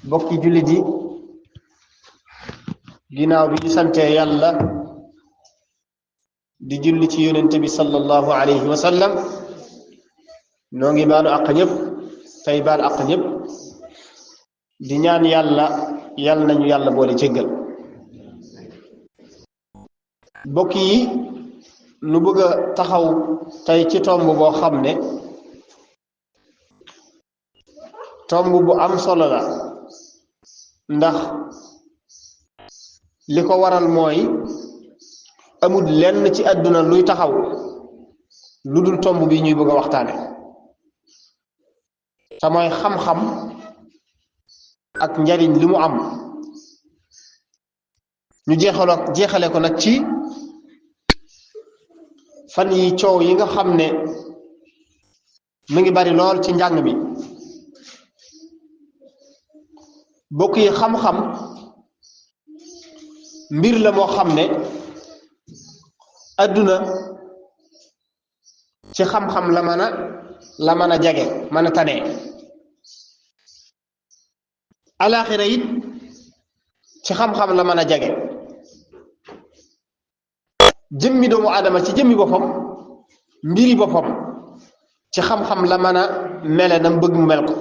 bokki jullit yi ginnaaw bi ñu sante yàlla di julli ci yonente bi sallallahu alayhi wa sallam noo ngi baalu àq ñëpp tey baal àq ñëpp di ñaan yàlla yàlla nañu yàlla boole jéggal bokk yi nu bëgg a taxaw tey ci tomb boo xam ne tomb bu am solo la ndax li ko waral mooy amul lenn ci àdduna luy taxaw lu dul tomb bi ñuy bëgg a waxtaane te mooy xam-xam ak njariñ li mu am ñu jeexale ko nag ci fan yi coow yi nga xam ne mu ngi bari lool ci njàng mi bokk yi xam-xam mbir la moo xam ne adduna ci xam-xam la mën a jege mën a tane alaxira it ci xam-xam la mën a jege jëmmi doomu aadama ci jëmmi boppam mbiri boppam ci xam-xam la mën a mele nam bëgg mu mel ko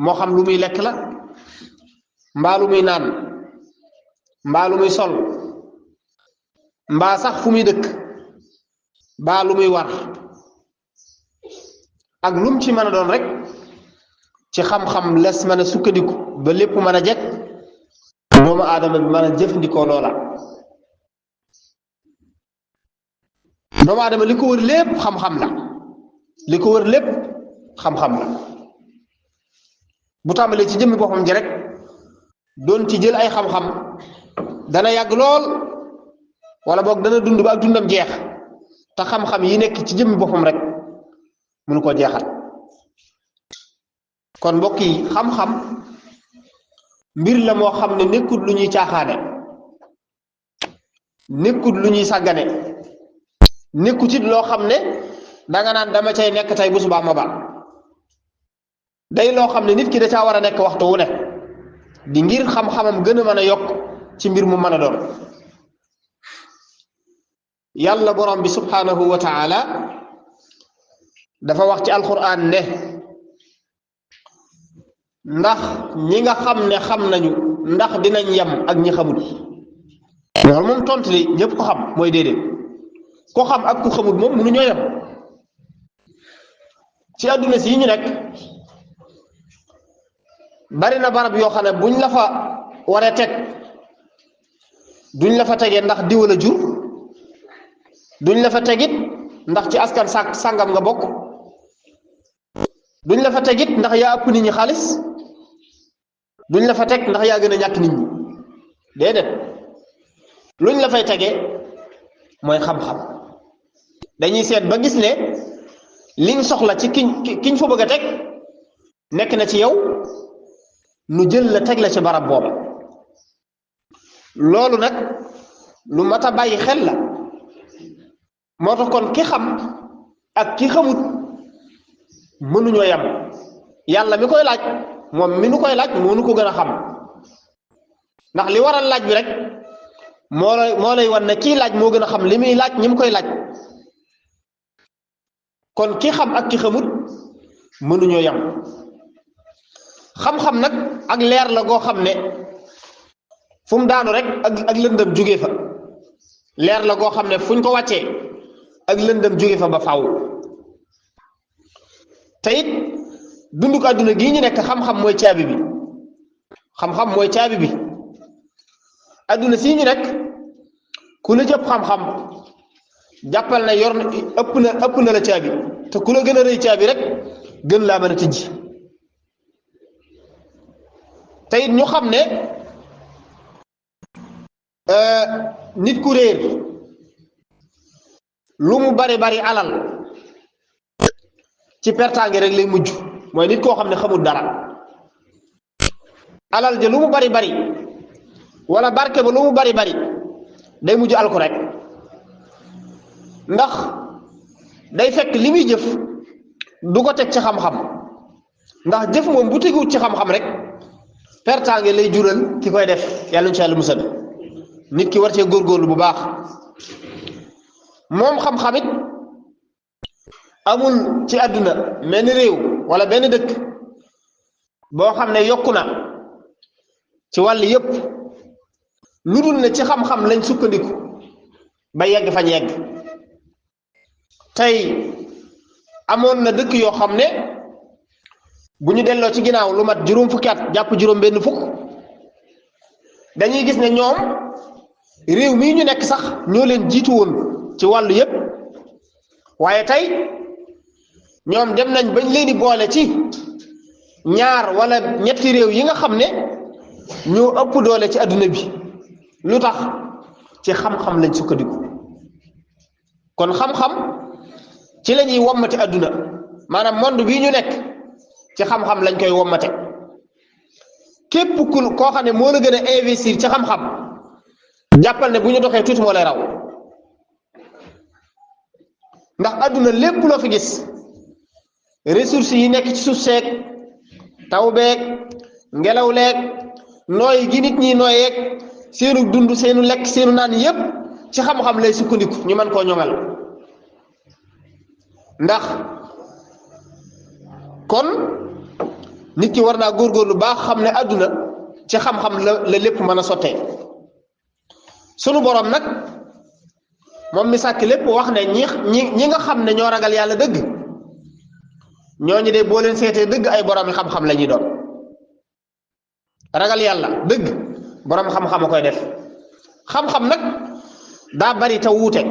moo xam lu muy lekk la mbaa lu muy naan mbaa lu muy sol mbaa sax fu muy dëkk mbaa lu muy war ak lum ci mën a doon rek ci xam-xam les mën a sukkandiku ba lépp mën a jekk doomu aadama bi mën a jëfandikoo loola doomu aadama li ko wër lépp xam-xam la li ko wër lépp xam-xam la bu tàmbalee ci jëmmi boppam ji rek doon ci jël ay xam-xam dana yàgg lool wala boog dana dund ba ak dundam jeex te xam-xam yi nekk ci jëmmi boppam rek mënu ko jeexal kon mbokk yi xam-xam mbir la moo xam ne nekkul lu ñuy caaxaane nekkul lu ñuy sàggane nekkul it loo xam ne danga naan dama cay nekk tey bu subaa ma ba day loo xam ne nit ki da caa war a nekk waxtu wu ne di ngir xam-xamam gën a mën a yokk ci mbir mu mën a doon yàlla borom bi subhanahu wa taala dafa wax ci alquran ne ndax ñi nga xam ne xam nañu ndax dinañ yem ak ñi xamul loolu moom tontu li ñëpp ko xam mooy déedéet ko xam ak ku xamul moom mënu ñoo yem ci àdduna si ñu nekk bari na barab yoo xam ne buñ la fa waree teg duñ la fa tegee ndax diw la jur duñ la fa tegit ndax ci askan sàngam nga bokk duñ la fa tegit ndax yaa ëpp nit ñi xaalis duñ la fa teg ndax yaa gën a ñàkk nit ñi déedéet luñ la fay tegee mooy xam-xam dañuy seet ba gis ne liñ soxla ci kiñ fa bëgg a teg nekk na ci yow nu jël la teg la ci barab booba loolu nag lu mat a bàyyi xel la moo tax kon ki xam ak ki xamut mënuñoo yem yàlla mi koy laaj moom mi nu koy laaj moo nu ko gën a xam ndax li waral laaj bi rek moo lay wan ne kii laaj moo gën a xam li muy laaj ñi mu koy laaj kon ki xam ak ki xamut mënuñoo yem xam-xam nag ak leer la goo xam ne fu mu daanu rek ak lëndëm jóge fa leer la goo xam ne fuñ ko wàccee ak lëndëm jóge fa ba faaw te it dunduk àdduna gii ñu nekk xam-xam mooy caabi bi xam-xam mooy caabi bi àdduna sii ñu nekk ku la jëpp xam-xam jàppal na yor ëpp na la caabi te ku la gën a rëy caabi rek gën laa mën a tijji te it ñu xam ne nit ku réer lu mu bari alal ci pertaange rek lay mujj mooy nit koo xam ne xamul dara alal ja lu mu bari wala barke ba lu mu bari day mujj alku rek ndax day fekk li muy jëf du ko teg ci xam-xam ndax jëf moom bu teguwut ci xam-xam rek pertaange lay jural ki koy def yàlla ñu ci yàlla musal nit ki war cee góorgóorlu bu baax moom xam-xamit amul ci àdduna mel ni réew wala benn dëkk boo xam ne yokku na ci wàll yépp lu dul ne ci xam-xam lañ sukkandiku ba yegg fañ yegg tey amoon na dëkk yoo xam ne bu ñu delloo ci ginnaaw lu mat juróom fukki at jàpp juróom benn fukk dañuy gis ne ñoom réew mii ñu nekk sax ñoo leen jiitu woon ci wàllu yépp waaye tey ñoom dem nañ bañ leen di boole ci ñaar wala ñetti réew yi nga xam ne ñoo ëpp doole ci adduna bi lu tax ci xam-xam lañ sukkandiku kon xam-xam ci la ñuy wommate adduna maanaam monde bii ñu nekk ci xam-xam lañ koy wommate képp ku koo xam ne moo la gën a investir ci xam-xam jàppal ne bu ñu doxee tuuti moo lay raw ndax adduna lépp loo fi gis ressources yi nekk ci suuf seeg taw beeg ngelaw leeg nooy gi nit ñi nooyeeg seenu dund seenu lekk seenu naan yépp ci xam-xam lay sukkandiku ñu mën koo ñoŋal ndax kon nit ki war naa góorgóorlu baax xam ne adduna ci xam-xam la lépp mën a sottee sunu borom nag moom mi sàkk lépp wax ne ñi nga xam ne ñoo ragal yàlla dëgg ñooñu de boo leen seetee dëgg ay borom xam-xam la ñuy doon ragal yàlla dëgg borom xam-xam a koy def xam-xam nag daa bari te wuute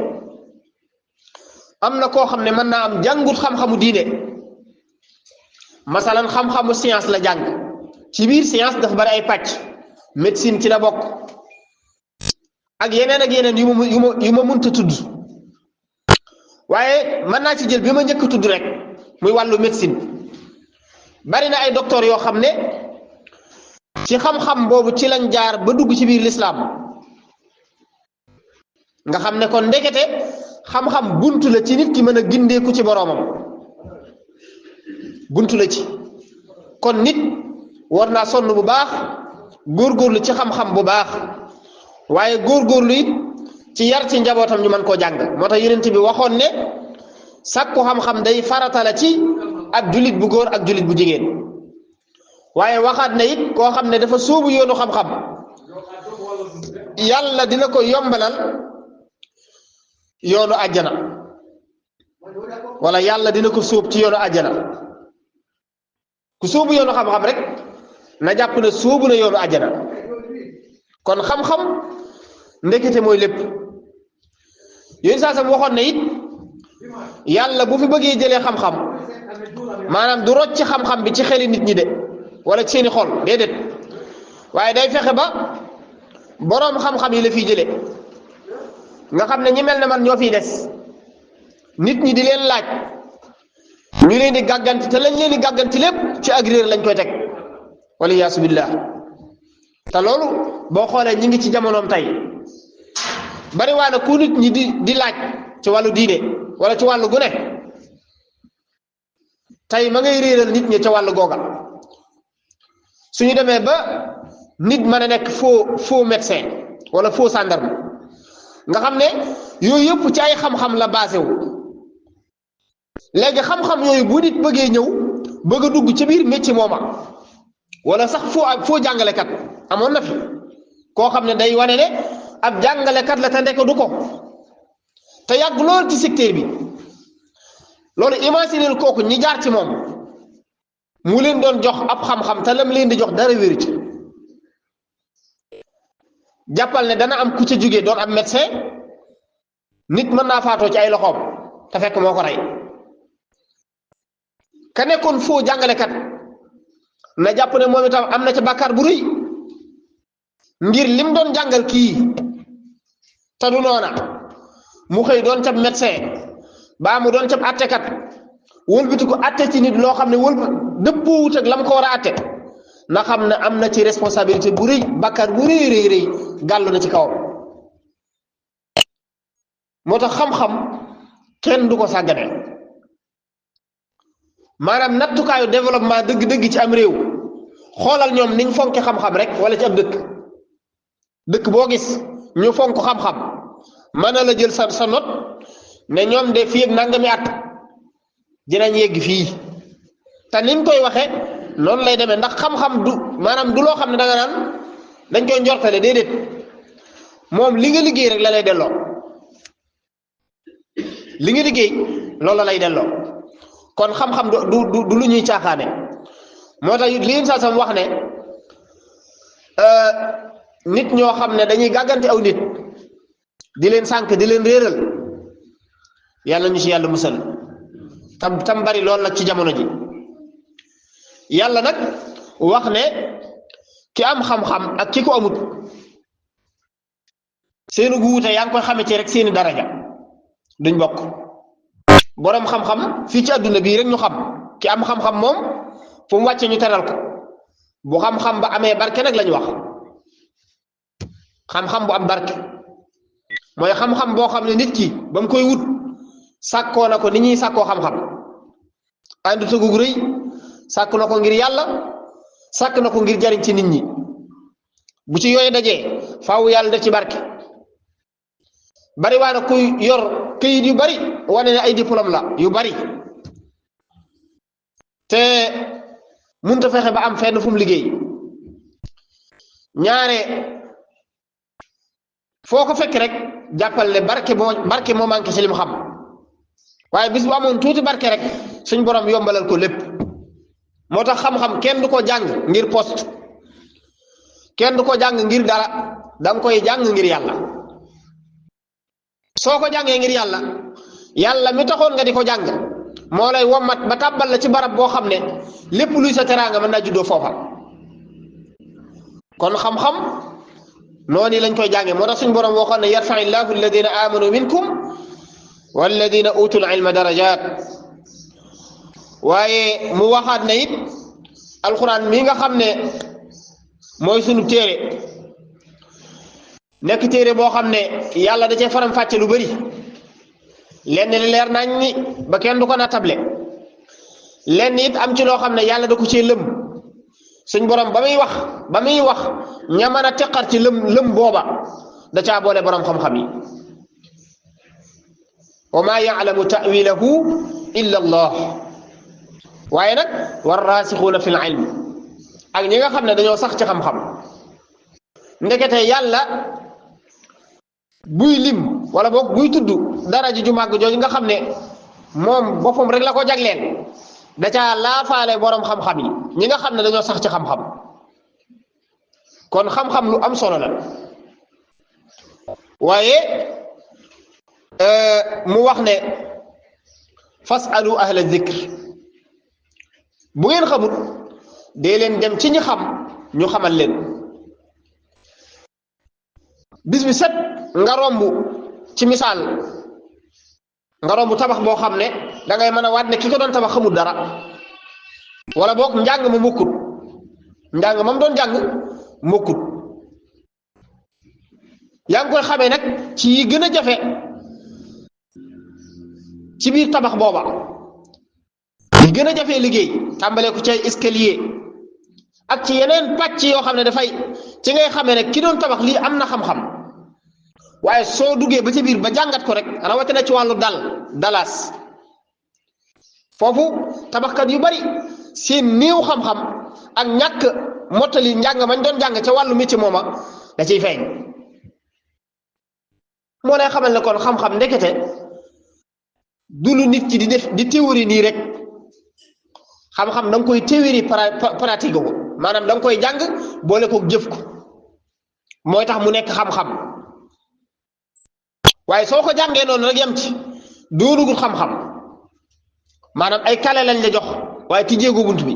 am na koo xam ne mën naa am jàngut xam-xamu diine masalan xam-xamu science la jàng ci biir science dafa bari ay pàcc médecine ci la bokk ak yeneen yu ma mënta tudd waaye mën naa ci jël bi ma njëkk tudd rek muy wàllu médecine bari na ay docteur yoo xam ne ci xam-xam boobu ci lañ jaar ba dugg ci biir lislaam nga xam ne kon ndekete xam-xam buntu la ci nit ki mën a gindeeku ci boroomam buntu la ci kon nit war naa sonn bu baax góorgóorlu ci xam-xam bu baax waaye góorgóorlu it ci yar ci njabootam ñu mën koo jàng moo tax yonent bi waxoon ne sàkku xam-xam day farata la ci ab jullit bu góor ak jullit bu jigéen waaye waxaat na it koo xam ne dafa sóobu yoonu xam-xam yàlla dina ko yombalal yoonu àjjana wala yàlla dina ko sóob ci yoonu àjjana ku sóobu yoonu xam-xam rek na jàpp ne sóobu na yoonu àjjana kon xam-xam ndekete mooy lépp yooyu saa sam waxoon na it yàlla bu fi bëggee jëlee xam-xam maanaam du rocc xam-xam bi ci xeli nit ñi de wala ci seeni xol déedéet waaye day fexe ba boroom xam-xam yi la fiy jëlee nga xam ne ñi mel ne man ñoo fiy des nit ñi di leen laaj ñu leen di gàgganti te lañ leen di gàgganti lépp ci ak réer lañ koy teg wala yaasu billah te loolu boo xoolee ñi ngi ci jamonoom tey bari waa na ku nit ñi di laaj ci wàllu diine wala ci wàllu gune tey ma ngay réeral nit ñi ca wàllu googa suñu demee ba nit mën a nekk faux médecin wala faux gendarme nga xam ne yooyu yëpp ci ay xam-xam la basé wu léegi xam-xam yooyu bu nit bëggee ñëw bëgg a dugg ci biir métier mooma wala sax faux jàngalekat amoon na fi koo xam ne day wane ne ab jàngalekat la te ndeke du ko te yàgg lool ci secteur bi loolu imaginer kooku ñi jaar ci moom mu leen doon jox ab xam-xam te lam leen di jox dara wéru ci jàppal ne dana am ku ca jógee doon am médecin nit mën naa faatoo ci ay loxoom te fekk moo ko rey ka nekkoon foo jàngalekat na jàpp ne moom itam am na ca bàkkaar bu rëy ngir lim doon jàngal kii te du noona mu xëy doon cab médecin baa mu doon cab attekat wëlbati ko atte ci nit loo xam ne dëppoowut ak lam ko war a atte na xam ne am na ci responsabilité bu rëy bàkkaar bu rëy gàllu na ci kawam moo tax xam-xam kenn du ko sàggane maanaam nattukaayu développement dëgg-dëgg ci am réew xoolal ñoom niñ fonke xam-xam rek wala ci ab dëkk boo gis ñu fonk xam-xam mën na la jël sa note ne ñoom de fii ak nangami at dinañ yegg fii te niñ koy waxe noonu lay demee ndax xam-xam du maanaam du loo xam ne da nga naan dañ koy njortale déedéet moom li nga liggéey rek la lay delloo li nga liggéey loolu la lay delloo kon xam-xam du lu ñuy caaxaane moo tax li sa sam wax ne nit ñoo xam ne dañuy gàggante aw nit di leen sànk di leen réeral yàlla ñu ci yàlla musal tam bari lool nag ci jamono ji yàlla nag wax ne ki am xam-xam ak ki ko amut seenu gu wuute yaa ngi koy xame ci rek seeni daraja duñ bokk boroom xam-xam fii ci àdduna bii rek ñu xam ki am xam-xam moom fu mu wàcce ñu teral ko bu xam-xam ba amee barke nag lañu wax xam-xam bu am barke mooy xam-xam boo xam ne nit ki ba mu koy wut sàkkoo na ko ni ñuy sàkkoo xam-xam àndu tëgug rëy sàkk na ko ngir yàlla sàkk na ko ngir jariñ ci nit ñi bu ci yooyu dajee faaw yàlla def ci barke bari waa na kuy yor këyit yu bari wane ne ay diplôme la yu bari te munta fexe ba am fenn fu mu liggéey ñaare foo ko fekk rek jàppal ne barke moo manqué ci li mu xam waaye bis bu amoon tuuti barke rek suñ borom yombalal ko lépp moo tax xam-xam kenn du ko jàng ngir poste kenn du ko jàng ngir dara danga koy jàng ngir yàlla soo ko jàngee ngir yàlla yàlla mi taxoon nga di ko jàng moo lay wommat ba tàbbal la ci barab boo xam ne lépp luy sa teraanga mën naa juddoo foofa kon xam-xam noonu lañ koy jàngee moo tax suñ borom waxoon ne yarfa illahu alladina amanu minkum walladina utul ilma darajat waaye mu waxaat na it alquran mi nga xam ne mooy sunu téere nekk téere boo xam ne yàlla da cee faram fàcce lu bari lenn li leer nañ ni ba kenn du ko nattable lenn it am ci loo xam ne yàlla da ko cee lëm suñ borom ba muy wax ña mën a teqar ci lëm booba da caa boole borom xam-xam yi wa ma ya'lamu ta'wilahu illa allah waaye nag war raasixuuna fil ilm ak ñi nga xam ne dañoo sax ci xam-xam ndekete yàlla buy lim wala boog buy tudd daraja ju màgg jooju nga xam ne moom boppam rek la ko jagleel da caa laafaale borom xam-xam yi ñi nga xam ne dañoo sax ci xam-xam kon xam-xam lu am solo la waaye mu wax ne fasalu ahla zikr bu ngeen xamut dee leen dem ci ñi xam ñu xamal leen bis bi set nga romb ci misaal nga romb tabax boo xam ne dangay mën a waat ne ki ko doon tabax xamul dara wala boog njàng ma mukkut njàng mam doon jàng mukkut yaa ngi koy xamee nag ci yi gën a jafe ci biir tabax booba yi gën a jafee liggéey tàmbalee ko ci ay escalier ak ci yeneen pàcc yoo xam ne dafay ci ngay xamee ne ki doon tabax lii am na xam-xam waaye soo duggee ba ci biir ba jàngat ko rek rawatina ci wàllu dalaas foofu tabaxkat yu bari seen néew xam-xam ak ñàkk mottali njàng mañ doon jàng ca wàllu métier mooma da ciy feeñ moo lay xamal ne kon xam-xam ndekete du lu nit ki di def di théorie nii rek xam-xam da nga koy théorie pratique ko maanaam da nga koy jàng boole ko jëf ko mooy tax mu nekk xam-xam waaye soo ko jàngee noonu rek yem ci doonugul xam-xam maanaam ay kale lañ la jox waaye tijjeegoo bunt bi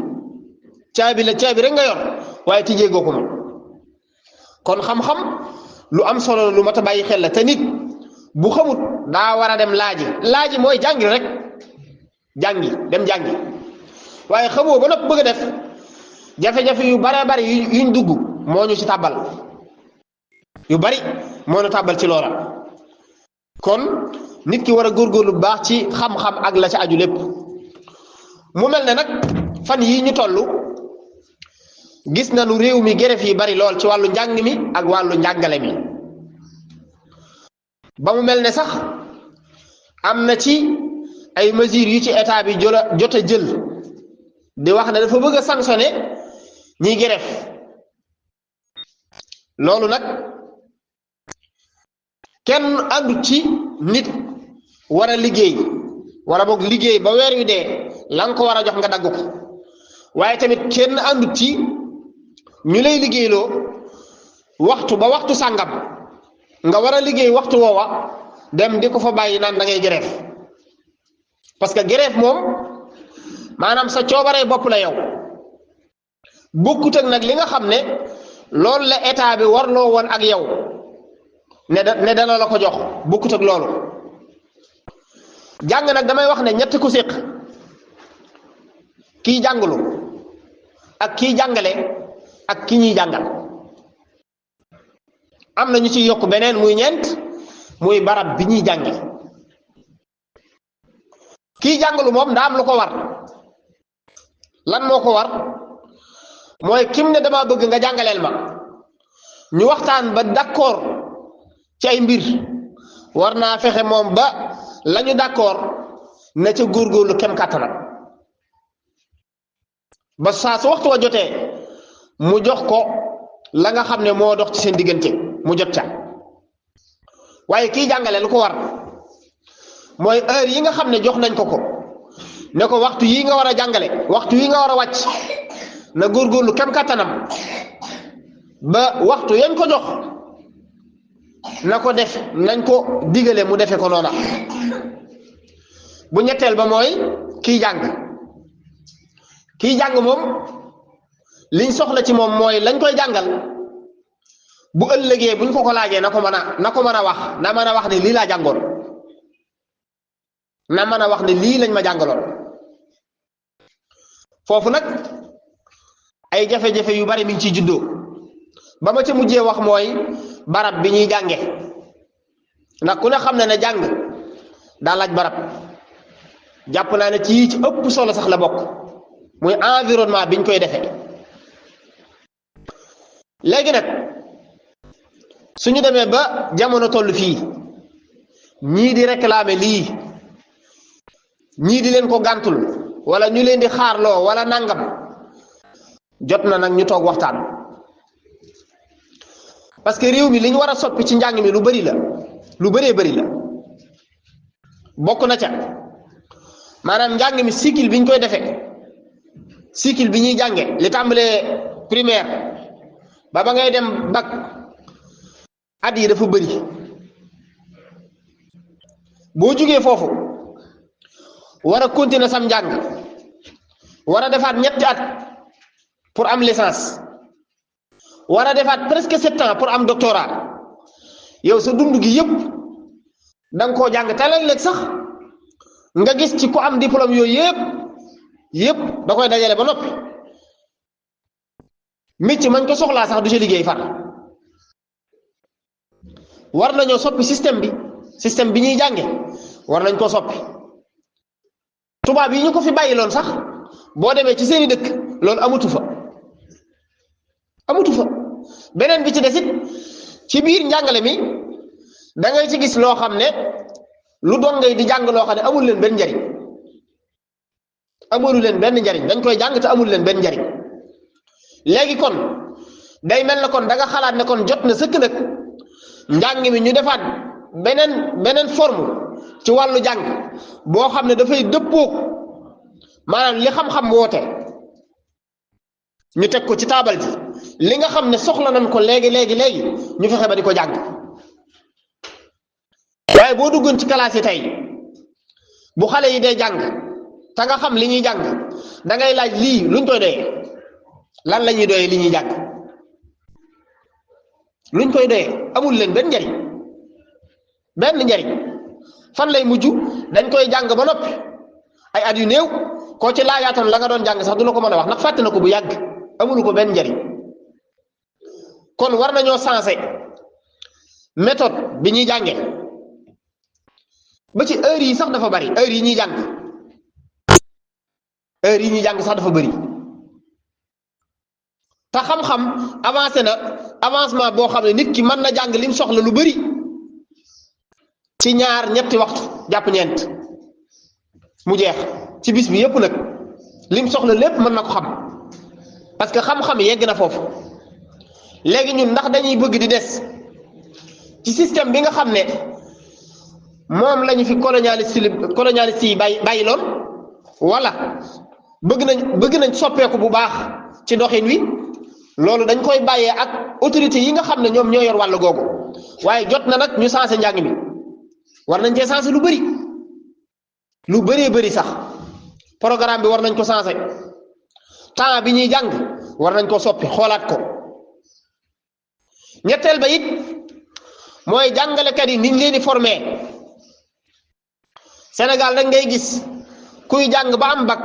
caabi rek nga yor waaye tijjeegoo ko moom kon xam-xam lu am solo lu mat a bàyyi xel la te nit bu xamut daa war a dem laaji mooy jàngi rek dem jàngi waaye xamoo ba nopp bëgg a def jafe-jafe yu bare bari yuñ dugg moo ñu ci tàbbal yu bari moo ñu tàbbal ci loola kon nit ki war a góorgóorlu bu baax ci xam-xam ak la ci aju lépp mu mel ne nag fan yii ñu toll gis nañu réew mi grève yi bari lool ci wàllu njàng mi ak wàllu njàngale mi ba mu mel ne sax am na ci ay mesures yu ci état bi jot a jël di wax ne dafa bëgg a sanctionner ñiy grève loolu nag kenn àndut ci nit war a liggéey wala boog liggéey ba weer wi dee la nga ko war a jox nga dagg ko waaye tamit kenn àndut ci ñu lay liggéeyloo waxtu ba waxtu sàngam nga war a liggéey waxtu woowa dem di ko fa bàyyi naan da ngay grève parce que grève moom maanaam sa coobaree bopp la yow bokkut ak nag li nga xam ne loolu la état bi warloo woon ak yow ne dana la ko jox bokkut ak loolu jàng nag damay wax ne ñett ku séq kii jàngulu ak kii jàngale ak ki ñuy jàngal am na ñu ci yokk beneen muy ñeent muy barab bi ñuy jànge kii jàngalu moom ndaa am lu ko war lan moo ko war mooy kim ne dama bëgg nga jàngaleel ma ñu waxtaan ba d'accord ci ay mbir war naa fexe moom ba lañu d'accord na ca góorgóorlu kem kàttanam ba saa su waxtu wa jotee mu jox ko la nga xam ne moo dox ci seen diggante mu jot ca waaye kii jàngale lu ko war mooy heure yi nga xam ne jox nañ ko ne ko waxtu yi nga war a jàngale waxtu yi nga war a wàcc na góorgóorlu kem kàttanam ba waxtu yañ ko jox na ko def nañ ko digale mu defe ko noona bu ñetteel ba mooy kii jàng moom liñ soxla ci moom mooy lañ koy jàngal bu ëllëgee buñ ko laajee na ko mën a wax na mën a wax ne lii laa jàngoon na mën a wax ne lii lañ ma jàngaloon foofu nag ay jafe-jafe yu bari mi ngi ciy juddoo ba ma ca mujjee wax mooy barab bi ñuy jànge ndax ku ne xam ne jàng daa laaj barab jàpp naa ne ci ci ëpp solo sax la bokk muy environnement biñ koy defee léegi nag suñu demee ba jamono toll fii ñii di réclamer lii ñii di leen ko gàntul wala ñu leen di xaarloo wala nangam jot na nag ñu toog waxtaan parce que réew mi li ñu war a soppi ci njàng mi lu bari la lu bëree bari la bokk na ca maanaam njàng mi cycle bi ñu koy defee cycle bi ñuy jànge li tàmbalee primaire ba ngay dem bac at yi dafa bëri boo jugee foofu war a continuer sam njàng war a defaat ñetti at pour am licence war a defaat presque 7 ans pour am doctorat yow sa dund gi yëpp da nga koo jàng te léeg-léeg sax nga gis ci ku am diplôme yooyu yëpp da koy dajale ba noppi métier mañ ko soxlaa sax du ci liggéey far war nañoo soppi système bi ñuy jànge war nañ koo soppi tubaab yi ñu ko fi bàyyi loon sax boo demee ci seeni dëkk loolu amutu fa beneen bi ci desit ci biir njàngale mi da ngay ci gis loo xam ne lu doon ngay di jàng loo xam ne amul leen benn njariñ dañ koy jàng te amul leen benn njariñ léegi kon day mel na kon da nga xalaat ne kon jot na sëkk nag njàng mi ñu defaat beneen forme ci wàllu jàng boo xam ne dafay dëppoog maanaam li xam-xam woote ñu teg ko ci taabal ji li nga xam ne soxla nañ ko léegi ñu fexe ba di ko jàng waaye boo duggoon ci classe yi tey bu xale yi dee jàng te nga xam li ñuy jàng da ngay laaj lii luñ koy doyee lan la ñuy doyee li ñuy jàng luñ koy doyee amul leen benn njariñ fan lay mujj dañ koy jàng ba noppi ay at yu néew koo ci laajaatoon la nga doon jàng sax du la ko mën a wax ndax fàtte na ko bu yàgg amul ko benn njariñ kon war nañoo sensé méthode bi ñuy jànge ba ci heure yi sax dafa bari heure yi ñuy jàng heure yi ñuy jàng sax dafa bëri te xam-xam avancé na avancement boo xam ne nit ki mën na jàng lim soxla lu bëri ci ñaar ñetti waxtu jàpp ñeent mu jeex ci bis bi yépp nag lim soxla lépp mën na ko xam parce que xam-xam yegg na foofu léegi ñun ndax dañuy bëgg di des ci système bi nga xam ne moom lañu fi colonialiste yi bàyyi loon wala bëgg nañ soppeeku bu baax ci doxin wi loolu dañ koy bàyyee ak autorité yi nga xam ne ñoom ñoo yor wàll googu waaye jot na nag ñu sensé njàng mi war nañ cee sensé lu bëree bëri sax programme bi war nañ ko sensé temps bi ñuy jàng war nañ ko soppi xoolaat ko ñetteel ba it mooy jàngalekat yi niñ leen di formé Sénégal rek ngay gis kuy jàng ba am bac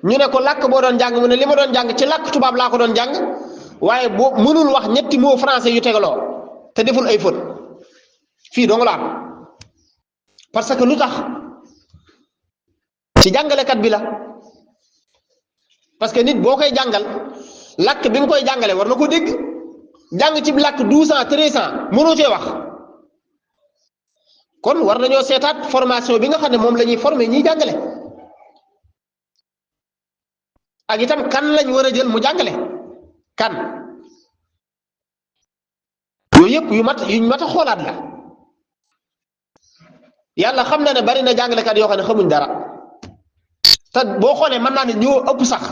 ñu ne ko làkk boo doon jàng mu ne li ma doon jàng ci làkk tubaab laa ko doon jàng waaye boo mënul wax ñetti mots français yu tegaloo te deful ay faute fii dong la am parce que lu tax ci jàngalekat bi la parce que nit boo koy jàngal làkk bi nga koy jàngale war na ko dégg jàng ci làkk 12 ans 13 ans mënoo cee wax kon war nañoo seetaat formation bi nga xam ne moom la ñuy former ñiy jàngale ak itam kan lañ war a jël mu jàngale kan yooyu yëpp yuñ mat a xoolaat la yàlla xam na ne bari na jàngalekat yoo xam ne xamuñ dara te boo xoolee mën naa ne ñoo ëpp sax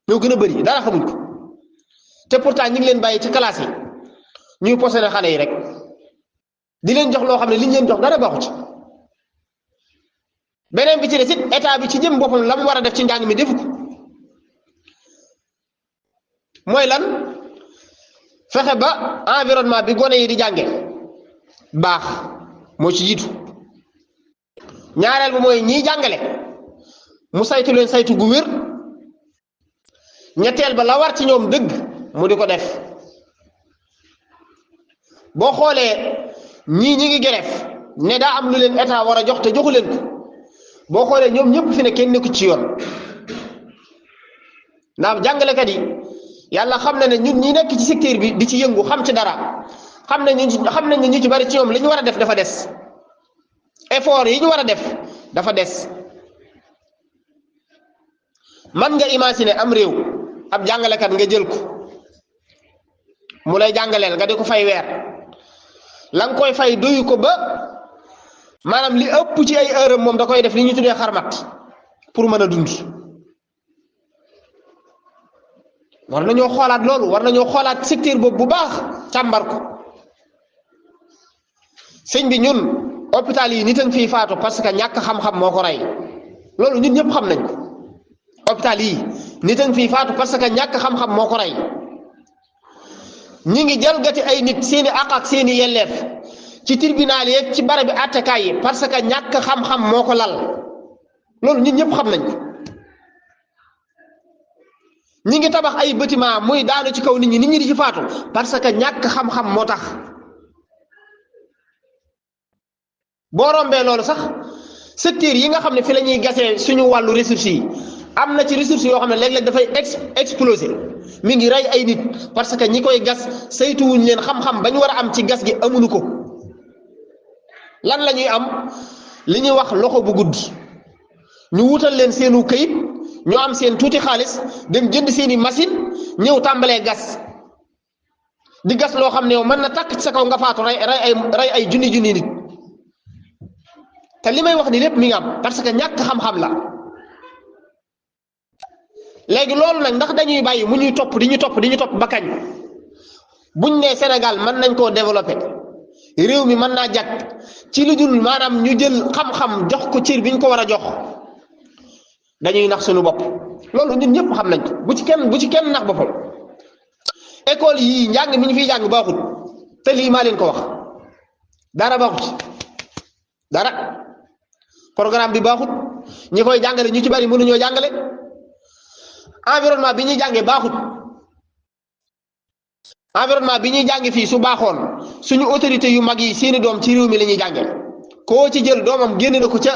ñoo gën a bëri dara xamuñ ko te pourtant ñu ngi leen bàyyi ci classe yi ñuy posé xale yi rek di leen jox loo xam ne liñ leen jox dara baaxu ci beneen bi ci des it état bi ci jëm boppam la mu war a def ci njàng mi defu ko mooy lan fexe ba environnement bi gone yi di jànge baax moo ci jiitu ñaareel bi mooy ñiy jàngale mu saytu leen saytu gu wér ñetteel ba la war ci ñoom dëgg mu di ko def boo xoolee ñi ngi grève ne daa am lu leen état war a jox te joxu leen ko boo xoolee ñoom ñëpp fi ne kenn nekku ci yoon ndax jàngalekat yi yàlla xam na ne ñun ñi nekk ci secteur bi di ci yëngu xam ci dara xam nañ ne ñu ci bari ci ñoom li ñu war a def dafa des effort yi ñu war a def dafa des man nga imaginer am réew ab jàngalekat nga jël ko mu lay jàngaleel nga di ko fay weer la nga koy fay doyu ko ba maanaam li ëpp ci ay heure moom da koy def li ñu tuddee xarmat pour mën a dund war nañoo xoolaat loolu war nañoo xoolaat secteur boobu bu baax càmbar ko sëñ bi ñun hôpital yi nit a ngi fiy faatu parce que ñàkk xam-xam moo ko rey loolu ñun ñëpp xam nañ ko hôpital yi nit a ngi fiy faatu parce que ñàkk xam-xam moo ko rey ñi ngi jalgati ay nit seeni àq ak seeni yelleef ci tribunal yi ci barabi attekaay yi parce que ñàkk xam-xam moo ko lal loolu ñun ñëpp xam nañ ko ñi ngi tabax ay bâtiment muy daanu ci kaw nit ñi di ci faatu parce que ñàkk xam-xam moo tax boo rombee loolu sax secteur yi nga xam ne fi la ñuy gasee suñu wàllu ressources yi am na ci ressources yoo xam ne léeg-léeg dafay exploser mi ngi rey ay nit parce que ñi koy gas saytuwuñ leen xam-xam ba ñu war a am ci gas gi amuñu ko lan la ñuy am li ñuy wax loxo bu gudd ñu wutal leen seenu këyit ñu am seen tuuti xaalis dem jënd seeni machine ñëw tàmbalee gas di gas loo xam ne yow mën na tàkk ci sa kaw nga faatu rey ay junni nit te li may wax ni lépp mi ngi am parce que ñàkk xam-xam la léegi loolu nag ndax dañuy bàyyi mu ñuy topp di ñu topp ba kañ buñ ne Sénégal mën nañ koo développer réew mi mën naa jag ci lu dul maanaam ñu jël xam-xam jox ko cër biñ ko war a jox dañuy nax suñu bopp loolu ñun ñëpp xam nañ ko bu ci kenn nax boppam école yii njàng mi ñu fiy jàng baaxut te lii maa leen ko wax dara baaxut dara programme bi baaxut ñi koy jàngale ñu ci bari mënuñoo jàngale environnement bi ñuy jàngee baaxut environnement bi ñuy jànge fii su baaxoon suñu autorité yu mag yi seeni doom ci réew mi la ñuy jànge koo ci jël doomam génne na ko ca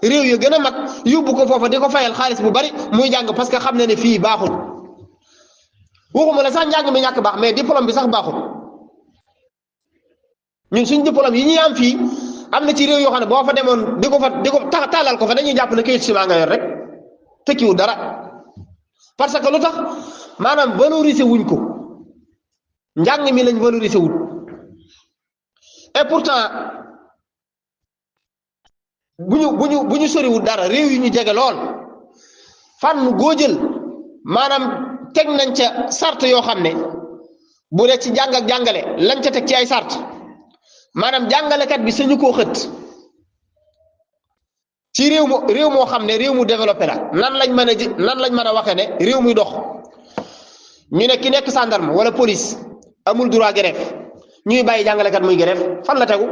réew yu gën a mag yóbbu ko foofa di ko fayal xaalis bu bari muy jàng parce que xam na ne fii baaxul waxuma la sax njàng mi ñàkk baax mais diplôme bi sax baaxul ñun suñ diplôme yi ñuy am fii am na ci réew yoo xam ne boo fa demoon di ko tàllal ko fa dañuy jàpp ne kayit ciment nga yor rek tekkiwul dara parce que lu tax maanaam valoriser wuñ ko njàng mi lañ valoriser wut et pourtant bu ñu soriwul dara réew yi ñu jege lool fànn goo jël maanaam teg nañ ca sart yoo xam ne bu dee ci jàng ak jàngale lañ ca teg ci ay sart maanaam jàngalekat bi sañu koo xët ci réew moo xam ne réew mu développé la nan lañ mën a waxee ne réew muy dox ñu ne ki nekk gendarme wala police amul droit grève ñuy bàyyi jàngalekat muy grève fan la tegu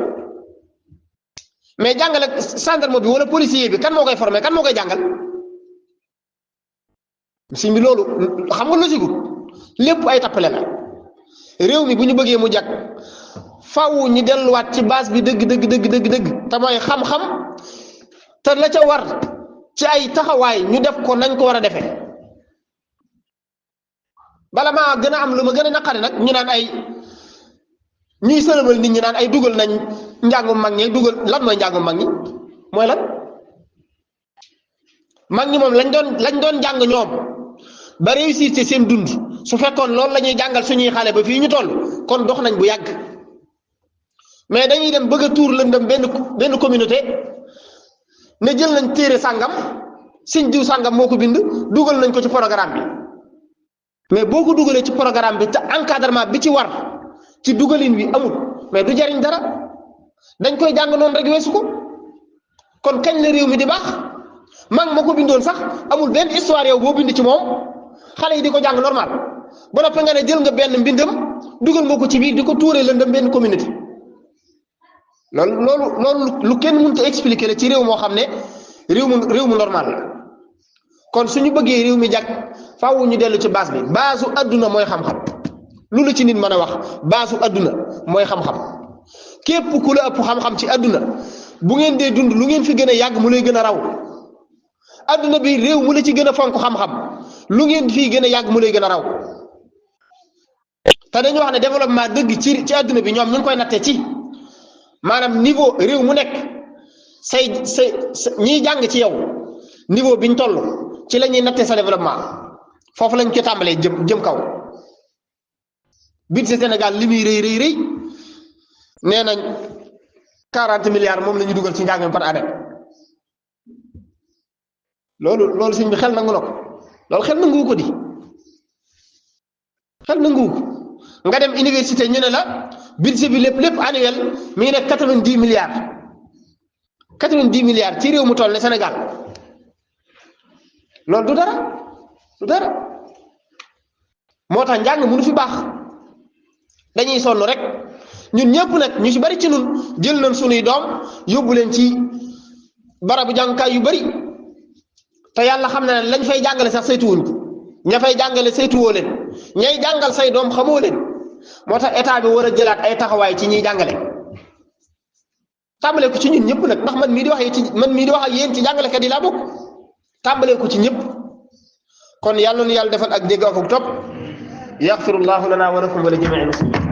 mais jàngale gendarme bi wala policier bi kan moo koy formé kan moo koy jàngal si bi loolu xam nga logique lépp ay tappale la réew mi bu ñu bëggee mu jag faaw ñu delluwaat ci base bi dëgg te mooy xam-xam te la ca war ci ay taxawaay ñu def ko nañ ko war a defee bala maa gën a am lu ma gën a naqari nag ñu naan ay ñuy sëlëmal nit ñi naan ay dugal nañ njàngum mag ñi dugal lan mooy njàngum mag ñi mooy lan mag ñi moom lañ doon jàng ñoom ba réussir ci seen dund su fekkoon loolu la ñuy jàngal suñuy xale ba fii ñu toll kon dox nañ bu yàgg mais dañuy dem bëgg a tuur lëndëm benn communauté ne jël nañ téere sàngam sëñ diw sàngam moo ko bind dugal nañ ko ci programme bi mais boo ko dugalee ci programme bi te encadrement bi ci war ci dugalin wi amul mais du jariñ dara dañ koy jàng noonu rek weesu ko kon kañ la réew mi di baax mag ma ko bindoon sax amul benn histoire yow boo bind ci moom xale yi di ko jàng normal ba noppi nga ne jël nga benn mbindam dugal nga ko ci biir di ko tuuree lëndëm benn communauté loolu lu kenn mënut a expliquer la ci réew moo xam ne réew mu normal la kon suñu bëggee réew mi jag faaw ñu dellu ci base bi base u adduna mooy xam-xam lu la ci nit mën a wax base u adduna mooy xam-xam képp ku la ëpp xam-xam ci adduna bu ngeen dee dund lu ngeen fi gën a yàgg mu lay gën a raw adduna bi réew mu la ci gën a fonk xam-xam lu ngeen fii gën a yàgg mu lay gën a raw te dañu wax ne développement dëgg ci adduna bi ñoom ñu ngi koy natte ci maanaam niveau réew mu nekk say ñiy jàng ci yow niveau biñ toll ci la ñuy nattee sa développement foofu lañ ko tàmbalee jëm kaw budget Sénégal li muy rëy nee nañ 40 milliards moom la ñu dugal ci njàng mi par année loolu sëñ bi xel nangu na ko loolu xel nangu ko di xel nangu ko nga dem université ñu ne la budget bi lépp annuel mi ngi nekk 90 milliards 90 milliards ci réew mu toll ne Sénégal loolu du dara moo tax njàng mënu fi baax dañuy sonn rek ñun ñëpp nag ñu ci bari ci ñun jël nañ sunuy doom yóbbu leen ci barabu jàngukaay yu bari te yàlla xam na ne lañ fay jàngale sax saytuwuñ ko ña fay jàngale saytuwoo leen ñay jàngal say doom xamoo leen moo tax état bi war a jëlaat ay taxawaay ci ñiy jàngale tàmbale ko ci ñun ñëpp nag ndax man mii di wax ak yéen ci jàngalekat yi laa bokk tàmbale ko ci ñëpp kon yàlla nu yàlla defal ak dégg ak topp yaxfirullahu lana wa lakum wa li jamiil muslimin